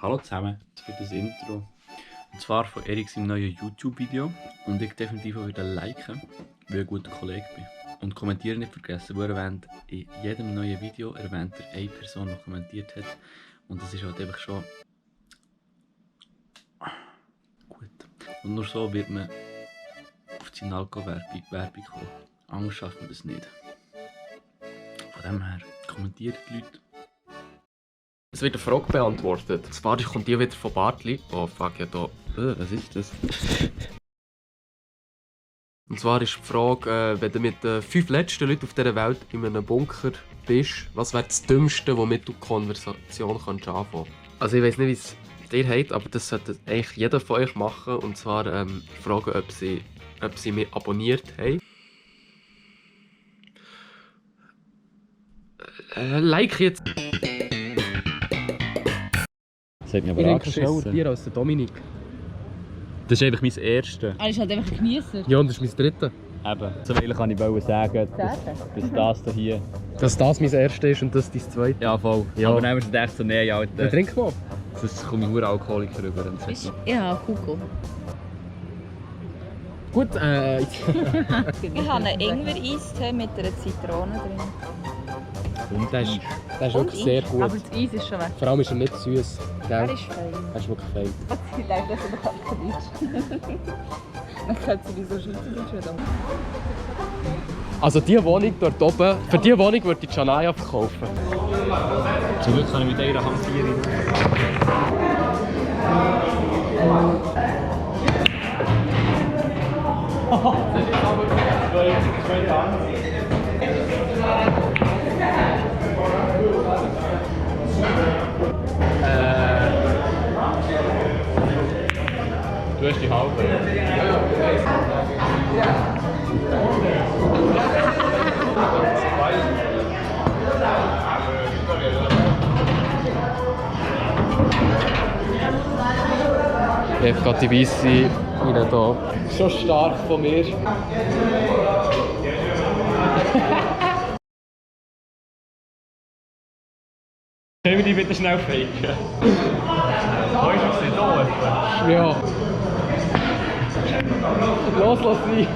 Hallo zusammen, für das Intro. Und zwar von Erik seinem neuen YouTube-Video. Und ich definitiv auch wieder liken, weil ich ein guter Kollege bin. Und kommentieren nicht vergessen, wo er erwähnt, in jedem neuen Video erwähnt er eine Person, die kommentiert hat. Und das ist halt einfach schon gut. Und nur so wird man auf die Nalco-Werbung kommen. Anders schafft man das nicht. Von dem her, kommentiert die Leute. Es wird eine Frage beantwortet. Und zwar kommt die wieder von Bartli. Oh fuck, ja da. Was ist das? Und zwar ist die Frage, wenn du mit den 5 letzten Leuten auf dieser Welt in einem Bunker bist, was wäre das Dümmste, womit du die Konversation kannst anfangen? Also ich weiss nicht, wie es dir habt, aber das sollte eigentlich jeder von euch machen. Und zwar fragen, ob sie mich abonniert haben. Like jetzt! Das hat mich Ich aber denke, schneller angeschissen. dir als der Dominik. Das ist einfach mein erstes. Er ist halt einfach ein Genießer. Ja, und das ist mein dritter. Eben. So will kann ich sagen, dass das hier... Dass das mein erstes ist und das dein zweites. Ja, voll. Ja. Aber dann haben wir es so, nee, Ja, Alter. trink mal. Sonst komme ich nur Alkoholiker rüber. Ja, Hugo. Gut, Ich habe einen Ingwer-Eistee mit einer Zitrone drin. und der ist Und wirklich sehr gut. Aber das Eis ist schon weg. Vor allem ist er nicht süß. Er Gell? ist fein. Er ist wirklich fein. Ich denke, dass er noch Alkohol Man kann sie wie so Schweizerdeutsch wieder. Also diese Wohnung dort oben, für diese Wohnung würde ich die Janaya verkaufen. Zum Glück kann ich mit einer Hand hier Du hast die halbe. Ich habe gerade die Weisse rein da. Schon stark von mir. Können wir die bitte schnell faken? Weißt du, was nicht da? Ja. Lass sie.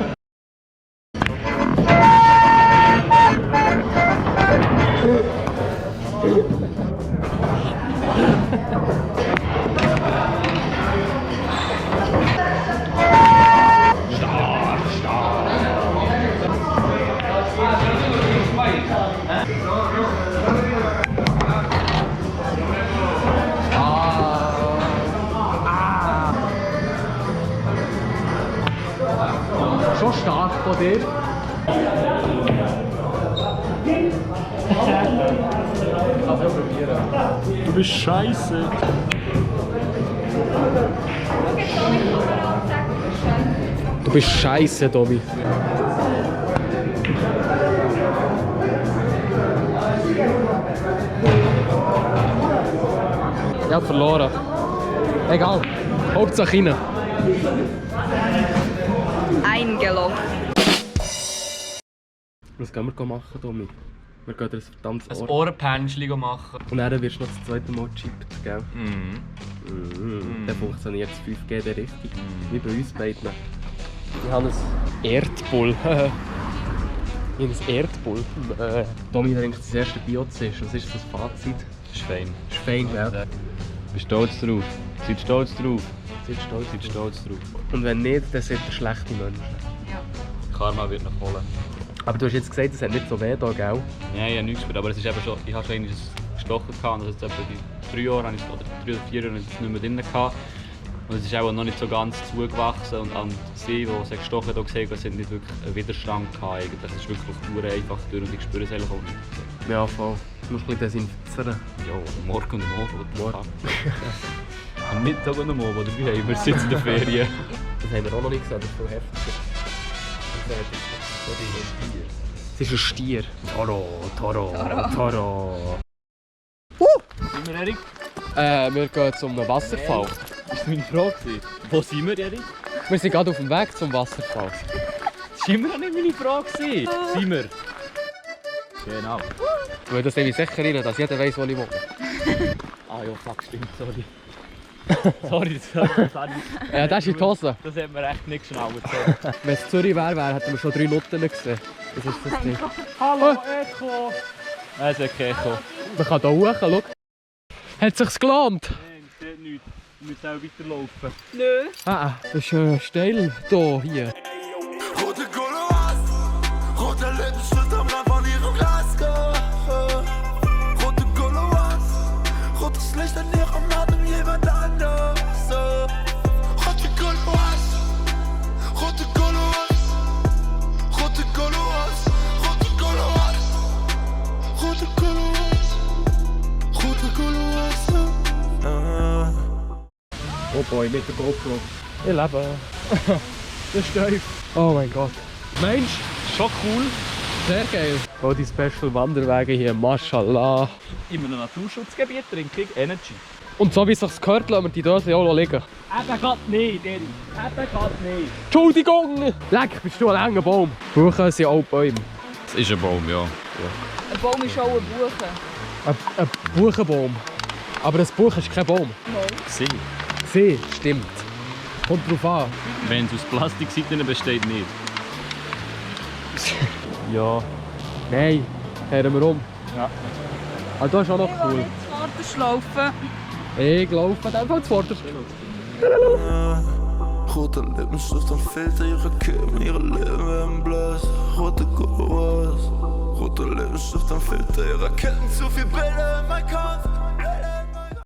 Schon stark von dir. Kannst du probieren. Du bist scheiße. Du bist scheiße, Domi. Ich hab verloren. Egal. Hauptsache rein. Eingeloggt. Was gehen wir machen, Domi? Wir gehen dir ein verdammtes Ein Ohr. Ohrenpännchen machen. Und dann wirst du noch das zweite Mal gechippt, gell? Dann funktioniert das 5G dann richtig. Wie bei uns beiden. Ich habe ein Erdbull. Ich habe ein Erdbull. Domi trinkt das erste Bio-C. Was ist das Fazit? Das ist fein. Ist fein, gell? Bist stolz drauf? Seid stolz drauf? Seid stolz. Seid stolz drauf. Und wenn nicht, dann sind ihr schlechte Menschen. Karma wird noch holen. Aber du hast jetzt gesagt, es hat nicht so weh da, gell? Ja, ich habe nichts gespürt, aber es ist eben schon, ich habe schon einmal gestochen gehabt. Also jetzt etwa die 3 Jahre, oder 3 oder 4 Jahre, habe ich das nicht mehr drin gehabt. Und es ist auch noch nicht so ganz zugewachsen. Und an sie, die es gestochen haben, gesehen, es nicht wirklich einen Widerstand gehabt. Eigentlich. Es ist wirklich nur einfach durch und ich spüre es eigentlich auch nicht. Ja, voll. Du musst ein bisschen desinfizieren. Ja, morgen und am Abend. Am Mittag und am Abend, oder wie haben wir sitzen in der Ferien? Das haben wir auch noch nicht gesehen, das ist viel heftiger. Es ist ein Stier. Toro. Sind wir, Erik? Wir gehen zum Wasserfall. Das war meine Frage. Wo sind wir, Erik? Wir sind gerade auf dem Weg zum Wasserfall. Das war immer noch nicht meine Frage. Sind wir? Genau. Weil das nehme ich sicher rein, dass jeder weiss, wo ich wohne. Ah ja, fuck, stimmt, sorry. Sorry, das Ja, das ist in die Hose. Das hat mir echt nicht geschnallt. Wenn es Zürich wäre, hätten wir schon 3 Nutten gesehen. Das ist das Ding. Hallo, Echo! Es ist kein Echo. Man kann hier hoch, schau. Hat es sich gelohnt? Nein, es geht nichts. Wir müssen auch weiterlaufen. Nö. Ah, das ist steil hier. Rote Goloas, roter Lippenstift am Rand von ihrem Glas. Rote Goloas, rotes Licht in ihrem Atem, jemand anders. Rote Goloas, rote Goloas, rote Goloas, rote Goloas, rote Goloas, rote Goloas. Oh boy, mit der GoPro. Ich lebe. Das ist steif. Oh mein Gott. Mensch, Schon cool. sehr geil. Oh, die Special Wanderwege hier, mashallah. In einem Naturschutzgebiet trinke ich Energy. Und so wie es sich gehört, lassen wir die Dose auch noch liegen. Eben geht nicht, Erik. Eben geht nicht. Entschuldigung! Leck, bist du ein langer Baum. Buchen sind auch Bäume. Das ist ein Baum, ja. Ein Baum ist auch ein Buche. Ein Buchenbaum. Aber ein Buch ist kein Baum. See. See, stimmt. Kommt drauf an. Wenn es aus Plastikseiten besteht, nicht. Ja. Nein, hören wir um. Ja. Ah, das ist auch noch Ich will cool. nicht zu Warten schlafen. Ich laufe einfach zu Wort. Roter Lippenstift und Filter, ihre Kippen, ihre Lippen werden blass. Rote Goloas, roter Lippenstift und Filter, ihre Ketten, zu viel Bilder in mein Kopf.